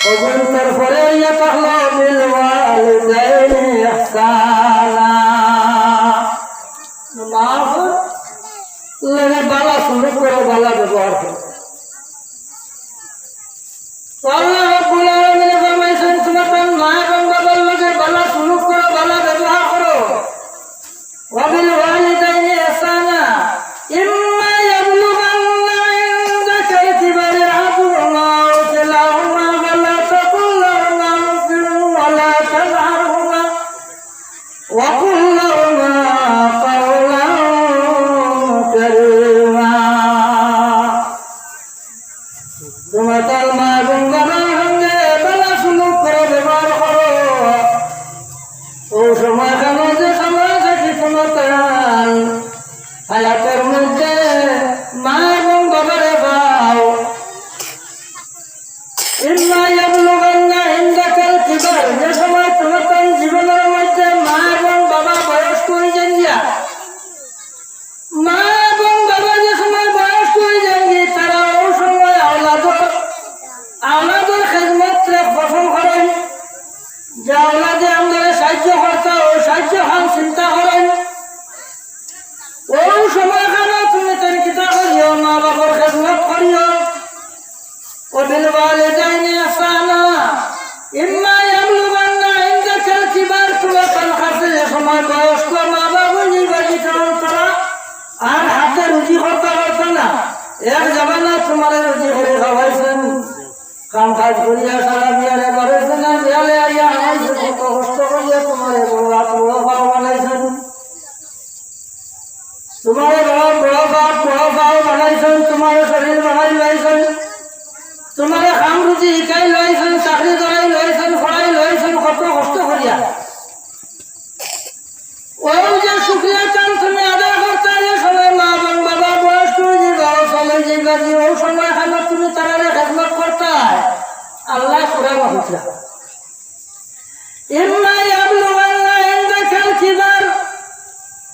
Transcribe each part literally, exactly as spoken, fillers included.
অগুন তারপরে ইয়া থাকলো বিল ওয়ালিদাইনি ইহসানা। মা বাবার লগে ভালা সুলুক করো, ভালা ব্যবহার করো। তো আল্লাহ রাব্বুল আলামিন ফরমাইছইন, "তুমরা তার মা এবং বাবার লগে ভালা সুলুক করো, ভালা ব্যবহার করো।" "ওয়াবিল ওয়ালিদাইনি ইহসানা, ইম্মা ইয়াবলুগান্না ইনদাকাল কিবারা আহাদুহুমা আও কিলাহুমা ফালা তাকুল লাহুমা উফফিন ওয়ালা তানহারহুমা ওয়া কুল লাহুমা কাওলান কারীমা।" তুমরা তার মা এবং বাবার সঙ্গে ভালা সুলুক করো, ব্যবহার করো। অউ সময় খানো যে সময় থাকি তুমরা তার হায়াতর মধ্যে মা এবং বাবারে পাও। ইম্মা ইয়াবলুগান্না ইনদাকাল কিবার, যে সময় তুমরা তার জীবনর মধ্যে মা এবং বাবা বয়স্ক অইযাইন গিয়া, মা এবং বাবা যে সময় বয়স্ক অইযাইন গি, তারা অউ সময় আওলাদর, আওলাদর খেদমতরে পছন্দ করইন, যে আওলাদে আমরারে সাহায্য করতা, অউ সাহায্য খান চিন্তা করইন। অউ সময় খানো তুমি তান কিতা করিও, মা বাবার খেদমত করিও। ওয়াবিল ওয়ালিদাইনি ইহসানা। ইম্মা ইয়াবলুগান্না ইনদাকাল কিবার, তুমরা তান কাছে যে সময় বয়স্ক মা বাবা অইযাইবা, তারা আর হাতে রুজি করতা পারতা না। এক জমানা তুমারে রুজি করি খাওয়াইছইন, কাম কাজ করিয়া সারা বিয়ালে বারইছইন, বিয়ালে আইয়া হামাইছইন, কত কষ্ট করিয়া তুমারে বড় হাত বড় পাও বানাইছইন। তুমারে বড়, বড় বাপ, বড় পাও বানাইছইন, তুমারে শরীর বানাই লইছইন, তুমারে কাম রুজি শিখাই লইছইন, চাকরি ধরাই লইছইন, পড়াই লইছইন, কত কষ্ট করিয়া। অউ যে শুকরিয়া খান তুমি আদায় করতায়, যে সময় মা এবং বাবা বয়স্ক অইযাইবা, অচল অইযাইবা, যে অউ সময় খানো তুমি তারারে খেদমত করতায়, আল্লায় কুরআনো কইরা ইম্মা ইয়াবলুগান্না ইনদাকাল কিবার,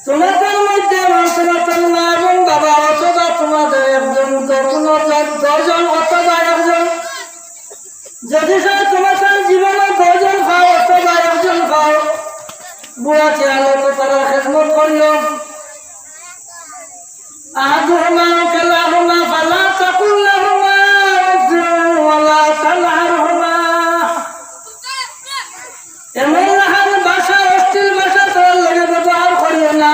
তুমাদের মধ্যে, তুমাদের মা এবং বাবা অথবা তুমাদের একজন, কুনু জন, দুইজন অথবা একজন, যদি সে তুমাদের জীবনো দুইজন পাও অথবা একজন পাও, বুড়া চেয়ালো তো তারার খেদমত করিও। আহাদুহুমা আও কিলাহুমা ফালা তাকুল লাহুমা উফফিন ওয়ালা তানহারহুমা। এমন লাখান ভাষা, অশ্লীল ভাষা তারার লগে ব্যবহার করিও না।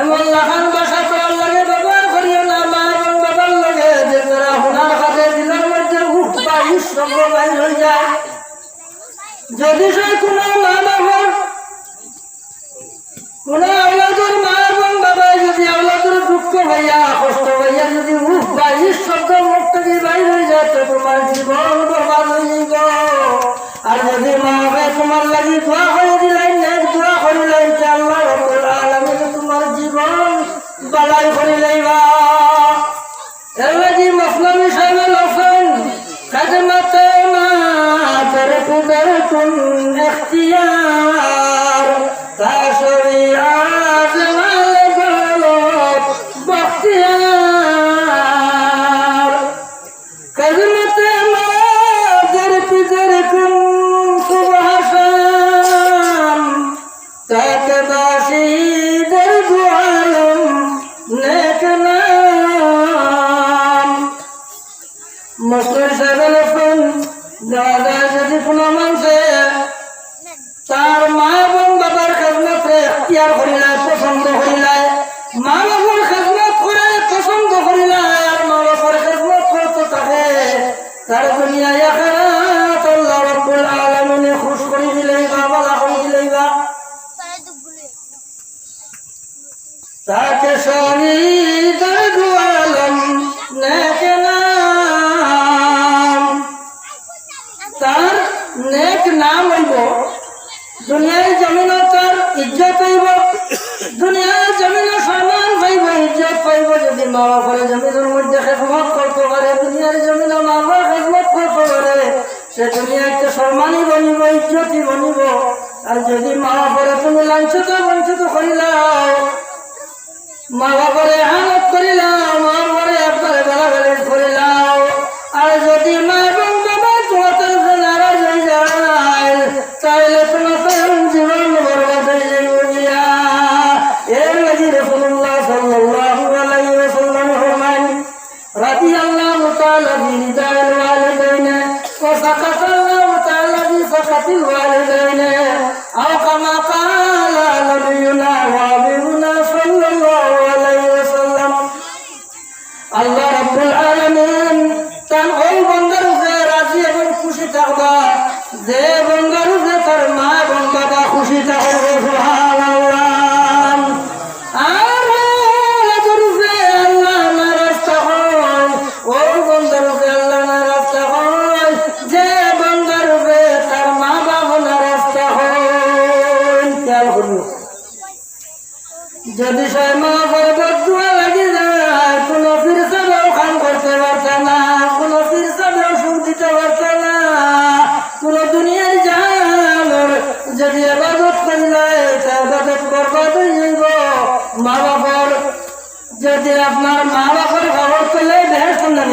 এমন লাখান ভাষা তারার লগে ব্যবহার করিও না, মা এবং বাবার লগে, যে তারা হুনার বাদে দিলর মধ্যে উফ বা ইস শব্দ বাইর অইযায়। যদি সে কুনু মা বাবার, কুনু আওলাদর মা এবং বাবায় যদি আওলাদর দুঃখ পাইয়া, কষ্ট পাইয়া যদি উফ বা ইস শব্দ মুখ থাকি বাইর অইযায়, তে তুমার জীবন বরবাদ অইযাইবো। আর যদি মা বাবায় তুমার লাগি দোয়া করি দিলাইন, নেক দোয়া করি দিলাইন, তে আল্লাহ রাব্বুল আলামিনে তুমার জীবন বালাই করি লাইবা। এরলাগি মসনবী সাহেবে লেখছইন, খেদমতে মাদর পিদর কুন এখতিয়ার, তা শরিয়াত ওয়াল দৌলত বখতিয়ার। খেদমতে মাদর পিদর কুন সুবহ শাম, তাকে বাসি দর দু আলম নেক নাম। মসনবী সাহেবে লেখছইন, দেখা যায় যদি কুনু মানষে তার মা এবং বাবার খেদমতরে এখতিয়ার করিলায়, পছন্দ করিলায়, মা বাবার খেদমত করারে পছন্দ করিলায়, আর মা বাবার খেদমত করতো থাকে, তার দুনিয়া আখিরাত আল্লাহ রাব্বুল আলামিনে খুশ করি দিলাইবা, ভালা করি দিলাইবা। তাকে শরিয়াত ওয়াল দৌলত নেক নাম। তার নেক নাম অইবো, দুনিয়ার জমিনো তার ইজ্জত অইবো, দুনিয়ার জমিনো সম্মান পাইবো, ইজ্জত পাইবো, যদি মা বাপরে জমিনর মধ্যে খেদমত করতো পারে, দুনিয়ার জমিনো মা বাপর খেদমত করতো পারে, সে দুনিয়াত সম্মানী বনিবো, ইজ্জতি বনিবো। আর যদি মা বাপরে তুমি লাঞ্ছিত বঞ্চিত করিলাও, মা বাপরে এহানত করিলাও, মা বাপরে একবারে গালাগালি করিলাও, আর যদি মা এবং বাবা তুমার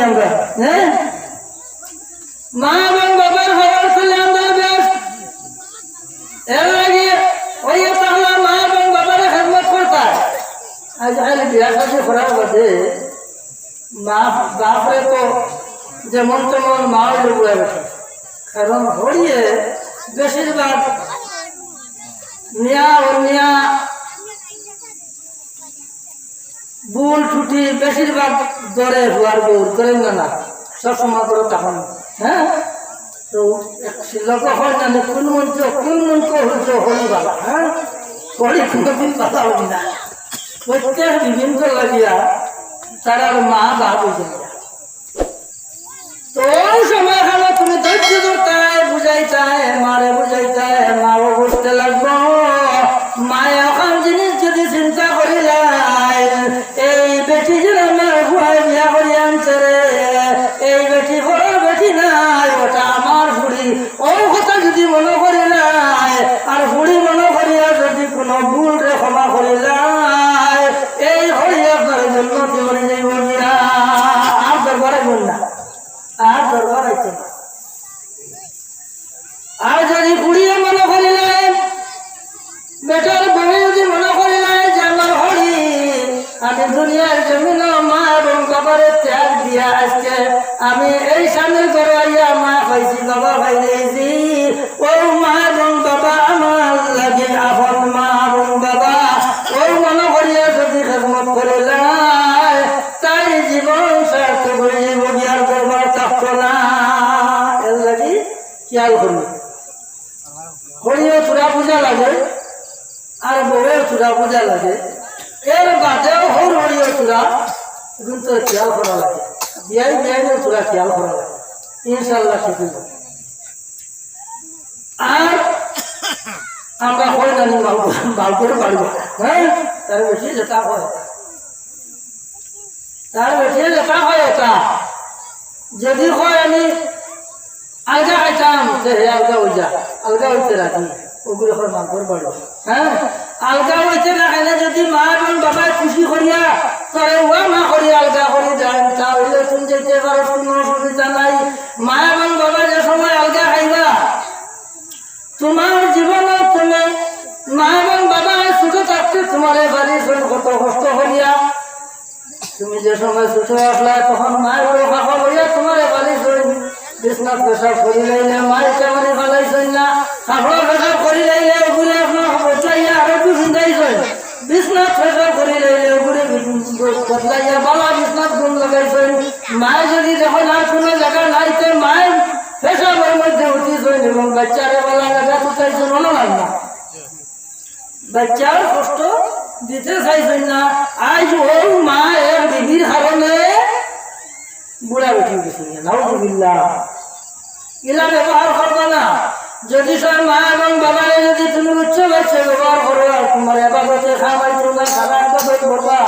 আমরা, হ্যাঁ? মা এবং বাবার খবর করলে আমরা বেশ। এর লাগি ওই তাহলে মা এবং বাবার খেদমত করতা। আজ কাল বিয়া শাদী করার বাদে মা বাপরে তো যেমন তেমন মা হইল বুড়া বেটা। কারণ হরিয়ে বেশিরভাগ মিয়া ও মিয়া ভুল ত্রুটি বেশিরভাগ ধরে হুয়ার বউর, ধরেন না, না? সবসময় করে তখন, হ্যাঁ? তো এক শ্লোক হয় না, কোন মন্ত্র, কোন মন্ত্র হইল হরি বাবা, হ্যাঁ? হরি কোনোদিন বাবা হরি না। প্রত্যেক বিভিন্ন লাগিয়া তারার মা বাপ হয়ে যায়। তো ওই সময় হলো তুমি ধৈর্য ধরতায়, বুঝাইতায়, মারে বুঝাইতায়, মাও বুঝতে লাগবো। মায়ে অখান জিনিস যদি চিন্তা করিলায়, এই বেটি যে আমার বুয়ায় বিয়া করি আনছে রে, এই বেটি বড় বেটি নাই, ওটা আমার ফুড়ি, ও কথা যদি মনে করিলায়, আর ফুড়ি মনে করিয়া যদি কোনো ভুল রে ক্ষমা করিলায়, এই হরি আপনার জন্য কি মরে যাইব গিয়া, আর দরবারে বল না। আর দরবার আইতো না। আর যদি ফুড়িয়ে মনে করিলায়, বেটার বউ যদি মনে করিলায় যে আমার হরি, আমি দুনিয়ার জমিন মা এবং বাবারে ত্যাগ দিয়া আজকে আমি এই স্বামীর ঘরে আইয়া মা পাইছি, বাবা পাইছি, ও মা এবং বাবা আমার লাগি আপন মা এবং বাবা, ও মনে করিয়া যদি খেদমত করিলায়, তাই জীবন সার্থক হয়ে যাইব, বিয়ার দরবার থাকতো না। এর লাগি খেয়াল করবে। হরিও থুড়া বুঝা লাগে, আর বউয়েও থুড়া বুঝা লাগে। এর বাদেও হর হরিও থুড়া কিন্তু খেয়াল করা লাগে। বিয়াই বিয়াইও থুড়া খেয়াল করা লাগে। ইনশাআল্লাহ ঠিক হইব। আর আমরা কই জানি বাল করে পারবো, হ্যাঁ? তার বেশি যেটা হয়, তার বেশি যেটা হয় ওটা। যদি কয় আমি আলগা খাইতাম, যে হে আলগা হই যা, আলগা হইতে রাজি, ওগুলো হয় মালকর বাড়ি, হ্যাঁ? আলগা হইতে না খাইলে যদি মা এবং বাবায় খুশি করিয়া, তাহলে ওয়া মা করিয়া আলগা করি দেন, তা হইলে তুমি যেতে পারো, কোনো অসুবিধা নাই। মা এবং বাবা যে সময় আলগা খাইবা, তোমার জীবন তুমি মা এবং বাবা ছোট থাকতে তোমারে পালিছইন কত কষ্ট করিয়া। তুমি যে সময় ছোট আসলা, তখন মায় বড় কাপড় লইয়া তোমারে পালিছইন। বিছনাত পেশাব করি লাইলে মায় কেমনি ফালাইছইন না, কাপড় পেশাব করি লাইলে ওগুলো আপনার বদলাইয়া আরো একটু ফিন্দাইছইন। বিছনাত পেশাব করি লাইলে ওগুলো বদলাইয়া বালা বিছনাত ঘুম লাগাইছইন। মায় যদি যখন আর কোনো জায়গা নাই, তে মায় পেশাবের মধ্যে উঠিছইন এবং বাচ্চারে বালা জায়গা উঠাইছইন, ভালো লাগে না। বাচ্চার কষ্ট দিতে চাইছইন না। আজ ওই মা এর বিবির কারণে বুড়া বেটি গেছে। নাউজুবিল্লাহ। ইলা ব্যবহার করবা না। যদি সব মা এবং বাবারে যদি তুমি উচ্চ বাচ্চা ব্যবহার করো, আর তোমার এবাদতে খাবাইতো না, সারা এবাদত করবা।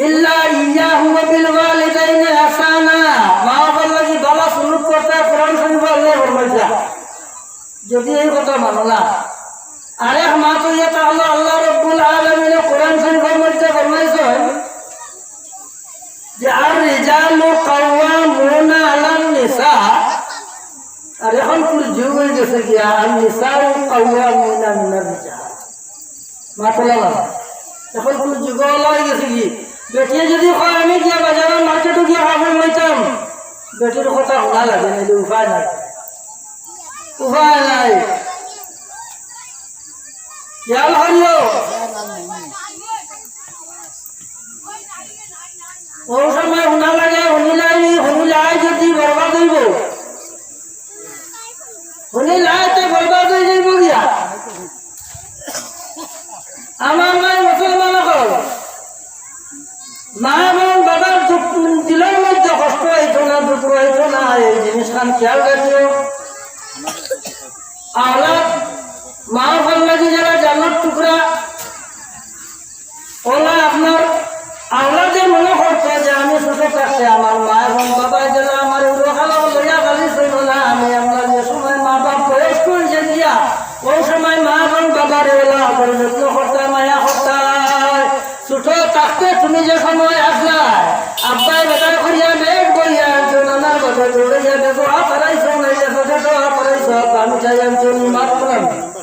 ইল্লা ইয়াহু ওয়া বিল ওয়ালিদাইনি ইহসানা। মা বাবার লাগি ভালা সুলুক করতে কোরআন শরীফ আল্লাহ ফরমাইছে। যদি এই কথা মানো না, আরেক মা তো ইয়া তাহলে আল্লাহ রাব্বুল আলামিন কোরআন শরীফের মধ্যে ফরমাইছেন যে আর রিজালু কাওয়ামুনা আলান নিসা। আর এখন কোন যুগ হয়ে গেছে গিয়া আর নিসাউ কাওয়ামুনা আলান রিজাল। মাতলা না। এখন কোন যুগ অলা হয়ে গেছে কি? বেটিয়ে যদি কয়, "আমি গিয়া বাজারের মার্কেটে গিয়া কাপড় লইতাম", বেটির কথা শোনা লাগে না, যে উপায় নাই, উপায় নাই। খেয়াল করিও। ও সময় হুনা লাগে, হুনিলাই, হুনিলাই যদি বরবাদ হইব, হুনিলাই তো বরবাদ হয়ে যাইব গিয়া। আমার নাই মুসলমান হকল, মা এবং বাবার দুঃখ, দিলর মধ্যে কষ্ট হইতো না, দুঃখ হইতো না, এই জিনিসখান খেয়াল রাখিও। আওলাদ, মা বাবার লাগি যারা জান্নাত টুকরা, ওলা আপনার আওলাদে মনে করতো যে আমি ছোট থাকতে আমার মা এবং বাবা যেলা আমার উরো খালা লইয়া খালি ছিল না, আমি আপনার যে সময় মা বাপ বয়স্ক হয়ে গিয়া, ওই সময় মা এবং বাবার ওলা আদর যত্ন করতে, মায়া করতে। ছোট থাকতে তুমি যে সময় আসলা, দেখো, হাত হারাইছো, নাইলে চোখে তো হাত হারাইছো, হাত আমি চাই আমি চলি, মাফ করলাম।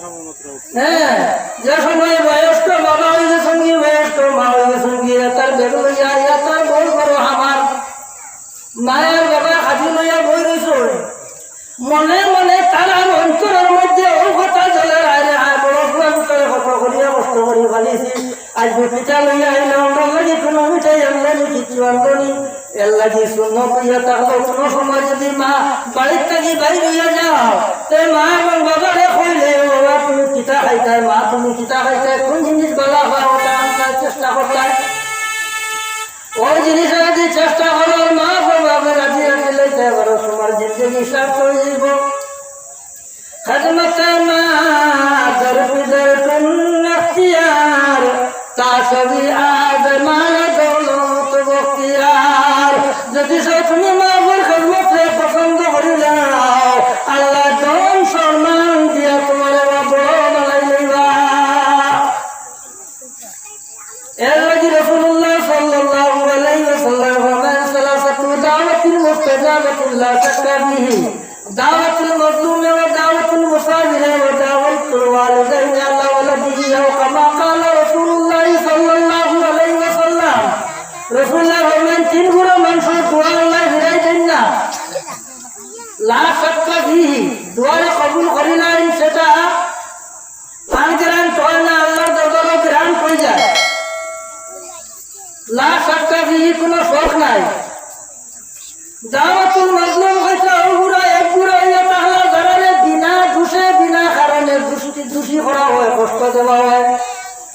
হ্যাঁ, যে সময় বয়স্ক বাবা হয়ে গেছেন কি, বয়স্ক মা হয়ে গেছেন কি, এতার বেগ লইয়া, এতার বউ করো আমার। মায়ের বাবা হাজি লইয়া বই রইছে। মনে মনে তারার অন্তরের মধ্যে ও কথা জ্বলে, "আরে আয়, বড় পুয়ার ভিতরে কত করিয়া কষ্ট করি ফালিছি, আইজ পিঠা লইয়া আইলাম, আমরা লাগি কোনো মিঠাই আনলো নি, কিচ্ছু আনলো নি।" এর লাগি শূন্য করিয়া থাকলো। কোনো সময় যদি মা বাড়ির থাকি বাইর হইয়া যাও, তে মা এবং বাবারে কইলে, "ও বাবা, তুমি কিতা খাইতায়? মা, তুমি কিতা খাইতায়? কোন জিনিস ভালা হয়, ওটা আনতায় চেষ্টা করতায়।" ওই জিনিস যদি চেষ্টা করো, মা বাবাকে রাজি রাখি লইতে পারো, তোমার জিন্দগি সার্থক হইব। খেদমতে মা দরপিদর কুন এখতিয়ার, তা সবই আজ মাল দৌলত বখতিয়ার। যদি সব তুমি মা বাবার খেদমতরে পছন্দ করি যাও, আল্লাহ ধন সম্মান দিয়া তোমার বড় বানাই লইবা। এর লাগি রাসূলুল্লাহ সাল্লাল্লাহু আলাইহি ওয়াসাল্লাম ফরমায়, "সালাসাতু দাওয়াতুন মুস্তাজাবাতুন লা শাক্কা ফিহি, দাওয়াতুল মাজলুমি ওয়া দাওয়াতুল মুসাফিরি ওয়া দাওয়াতুল ওয়ালিদাইনি আলা ওয়ালাদিহি, আও কামা ক্বালা রাসূলুল্লাহ সাল্লাল্লাহু আলাইহি ওয়াসাল্লাম।" রাসূলুল্লাহ ফরমাইন, তিন গুরা মানষর দোয়া আল্লায় ফিরাই দেইন না। লা শাক্কা ফিহি, দোয়ারে কবুল করিলাইন, সেটা আনগ্রান্ট হয় না, আল্লাহর দরবারও গ্রান্ট হয়ে যায়। লা শাক্কা ফিহি, কোনো শক নাই। দাওয়াতুল মাজলুম হইতে অগুরা এক গুরা হইয়া তাহলে যারারে বিনা দোষে, বিনা কারণে দোষী, দোষী করা হয়, কষ্ট দেওয়া হয়,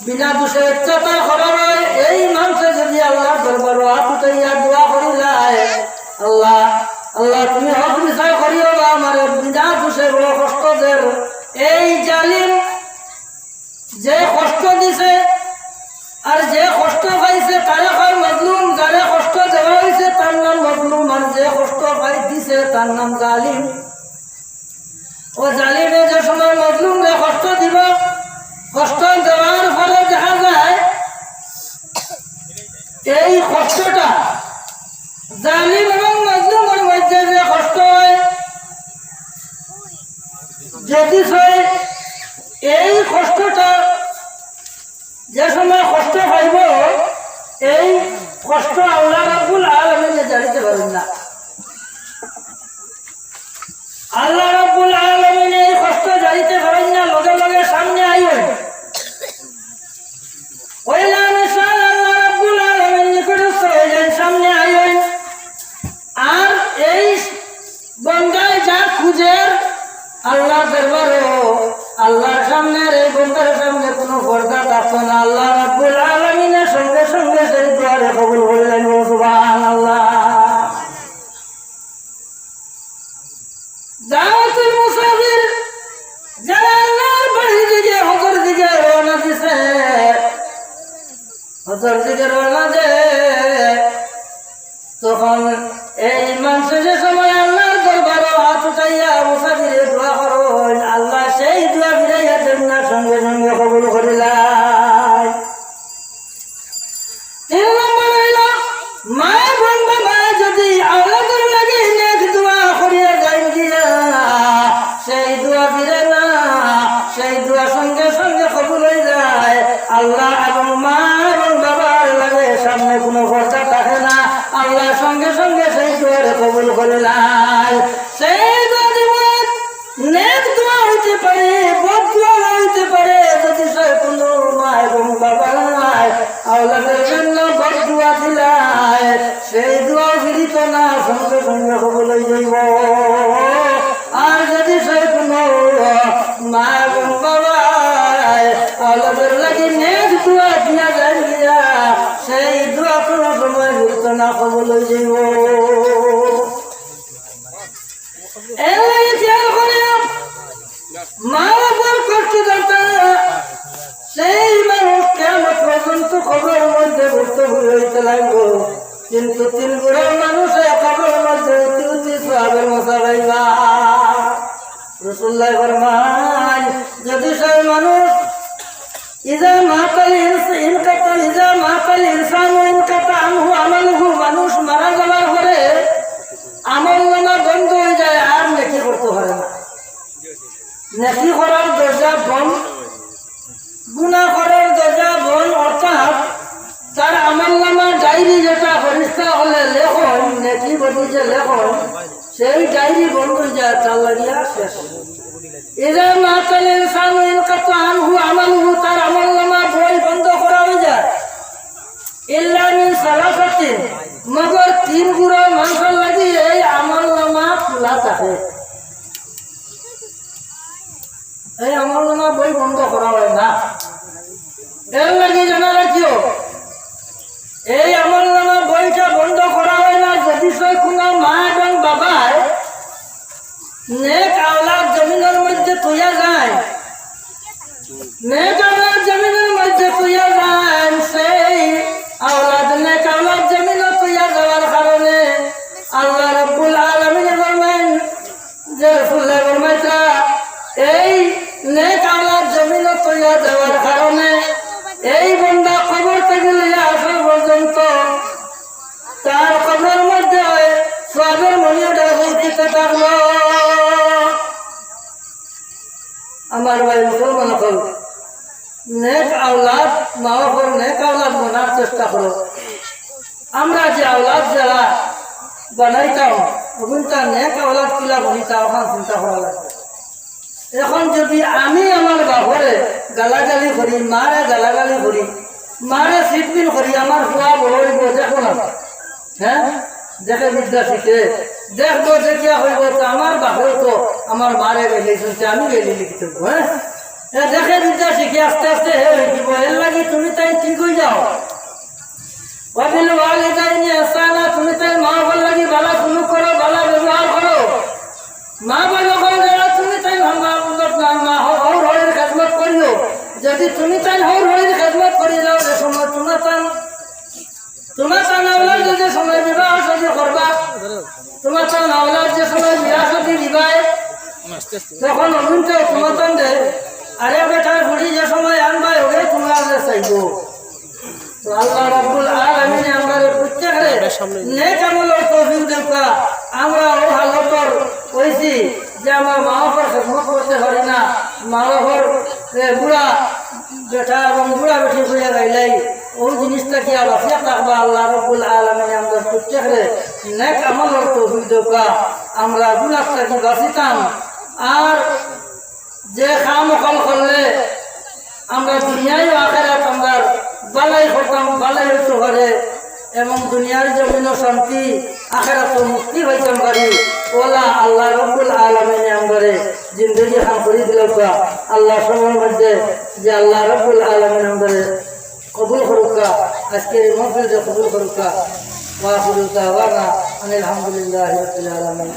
বিনা দোষে অত্যাচার করা হয়, এই মানুষে যদি আল্লাহর দরবারও হাত উঠাইয়া দোয়া করিলায়, "আল্লাহ, আল্লাহ, তুমি হক বিচার করিও বা আমারে বিনা দোষে বড় কষ্ট দের।" এই জালিম যে কষ্ট দিছে আর যে কষ্ট পাইছে, তারে কয় মজলুম, যারে কষ্ট দেওয়া হইছে, তার নাম মজলুম, আর যে কষ্ট পাই দিছে, তার নাম জালিম। ও জালিমে যে সময় মজলুমরে কষ্ট দিব, কষ্ট দেওয়ার ফলে দেখা যায় এই কষ্টটা জালিম এবং মজলুমের মধ্যে যে কষ্ট হয়, যদি হয় এই কষ্টটা যে সময় কষ্ট পাইব, এই কষ্ট আল্লাহ রাব্বুল আলামিনে জানিতে পারেন না। আল্লাহ রাব্বুল আলামিনে এই কষ্ট জানিতে পারেন না, লগে লগে সামনে আইন। ওইলা মিশাল আল্লাহ রাব্বুল আলামিন নিকটস্থ হইলেন, সামনে আইন। আর এই বন্দায় যা খুঁজের আল্লাহর দরবারও, আল্লাহর সামনে আর এই বন্দার সামনে কোনো পর্দা থাকতো না। আল্লাহ রাব্বুল আলামিনের সঙ্গে সঙ্গে সেই দোয়ারে কবুল করলেন। সুবহানাল্লাহ। দাওয়াতুল মুসাফির, যারা আল্লাহর বাড়ির দিকে, হজর দিকে রওনা দিছে, হজর দিকে রওনা দে, তখন এই মানুষ যে সময় আল্লাহর দরবারও হাত উঠাইয়া মুসাফিরে দোয়া করইন, আল্লাহ সেই দোয়া ফিরাইয়া দেন না, সঙ্গে সঙ্গে কবুল করিলায়। তিন নম্বর হইল, মা এবং বাবা যদি আওলাদর লাগি নেক দোয়া করিয়া যাইন গিয়া, সেই দোয়া ফিরে না, সেই দোয়া সঙ্গে সঙ্গে কবুল হয়ে যায়। আল্লাহ এবং মা এবং বাবার লাগে সামনে কোনো পর্দা থাকে না, আল্লাহ সঙ্গে সঙ্গে সেই দোয়ারে কবুল করে নেয়। সেই দোয়া দিব। নেক দোয়া হইতে পারে, বদ দোয়া হইতে পারে। যদি সে কোনো মা এবং বাবায় আওলাদের জন্য বদ দোয়া দিলায়, সেই দোয়া ফিরিত না, সঙ্গে সঙ্গে কবুল হয়ে যাইব। আর যদি সে কোনো মা এবং বাবায় আওলাদের লাগি নেক দোয়া দিয়া যাইন গিয়া, সেই দোয়া কোনো সময় ফিরিত না, কবুল হয়ে যাইব। এর লাগি খেয়াল করিও, মা বাবার কষ্ট যাতা, সেই মানুষ কিয়ামত পর্যন্ত কবরের মধ্যে ভুক্তভোগী হইতে লাগবো। কিন্তু তিন গুণের মানুষে কবরের মধ্যে অতি অতি সওয়াবের মশা পাইবা। রাসূলুল্লাহ ফরমায়, যদি সেই মানুষ ইজা মাতাল ইনস-, ইনকাতা, ইজা মাতাল ইনসানু ইনকাতা আনহু আমালুহু, মানুষ মারা যাওয়ার পরে আমল নামা বন্ধ হয়ে এই ডায়েরি বন্ধ অই যায়, তার লাগিয়া শেষ। ইযা মাতাল ইনসানু ইনকাতা আনহু আমালুহু, তার আমলনামা বই বন্ধ করা অই যায়। ইল্লা মিন সালাসাতিন, মগর তিন গুরুর মানষর লাগি এই আমলনামা খুলা থাকে। এই আমলনামা বই বন্ধ করা অয় না। এর লাগি জানা রাখিও, এই আমলনামা বইটা বন্ধ করা অয় না। যদি সে কোনো মা এবং বাবায় নেক আওলাদ জমিনর মধ্যে থইয়া যায়, নেক আওলাদ জমিনর মধ্যে থইয়া যায়, সেই আওলাদ, নেক আওলাদ জমিনো থইয়া যাওয়ার কারণে আল্লাহ রাব্বুল আলামিন ফরমাইন, যে রসুল্লাহ ফরমাইতরা, এই নেক আওলাদ জমিনো থইয়া যাওয়ার কারণে এই বন্দা কবর থাকি লইয়া আসর পর্যন্ত তার কবরর মধ্যে সওয়াবর মণি অটা ফুটিতে থাকলো। আমার ভাই মুসলমান অকল, নেক আওলাদ, মা বাপর নেক আওলাদ বনার চেষ্টা করো। আমরা যে আওলাদ যারা বানাইতাম, অগুইনতা নেক আওলাদ কিলা বনিতা, অখান চিন্তা করা লাগবো। এখন যদি আমি আমার বাপরে গালাগালি করি, মারে গালাগালি করি, মারে ছিটপিট করি, আমার পুয়া বড় অইবো, দেখো না, হ্যাঁ, দেখে বিদ্যা শিখে, দেখবো দেখিয়া কইবো, তো আমার বাপেও তো আমার মারে গাইলাইছইন, তে আমি গাইলাইলে কিতা অইবো, হ্যাঁ? এ দেখে বিদ্যা শিখে আস্তে আস্তে হে অই যিবো। এর লাগি তুমি তাইন ঠিক অই যাও। ওয়াবিল ওয়ালিদাইনি ইহসানা, তুমি তাইন মা বাপর লাগি ভালা সুলুক করো, ভালা ব্যবহার করো। মা বাপ অকল যারা, তুমি তাইন মা, মা, মা, হউর হড়ির খেদমত করিও। যদি তুমি তাইন হউর হড়ির খেদমত করি যাও, যে সময় তুমার তান, তুমার তান আওলাদ যে সময় বিবাহ শাদী করবা, তুমার তান আওলাদ যে সময় বিয়া শাদী দিবায়, তখন অগুইনতে তুমার তান দে, আরে বেটার ফুড়ি যে সময় আনবায়, অগুয়ে তুমারে চাইবো। তো আল্লাহ রাব্বুল আলামিনে আমরারে প্রত্যেকরে নেক আমলর তৌফিক দেউক্কা। আমরা অউ হালতর অইছি যে আমরা মা বাপর খেদমত করতে পারি না, মা বাপর, এ, বুড়া বেটা এবং বুড়া বেটি অইয়া গাইলাই, অউ জিনিস থাকি বাঁচিয়া থাকবা। আল্লাহ রাব্বুল আলামিনে আমরার প্রত্যেকরে নেক আমলর তৌফিক দেউক্কা, আমরা গুনাহ থাকি বাঁচিতাম। আর যে কাম অকল করলে আমরা দুনিয়ায় আখেরাত আমরার ভালাই করতাম, ভালাই অইতো পারে, এবং দুনিয়ার জমিনো শান্তি, আখেরাতো মুক্তি পাইতাম পারি, অউলা আল্লাহ রাব্বুল আলামিনে আমরারে জিন্দেগি খান করি দিলাউক্কা। আল্লাহ সবর মধ্যে যে আল্লাহ রাব্বুল আলামিন আমরারে কবুল করুক্কা, আজকের এই মাহফিলরে কবুল করুক্কা। ওয়া আখিরু দাওয়ানা আনিল হামদুলিল্লাহি রাব্বিল আলামিন।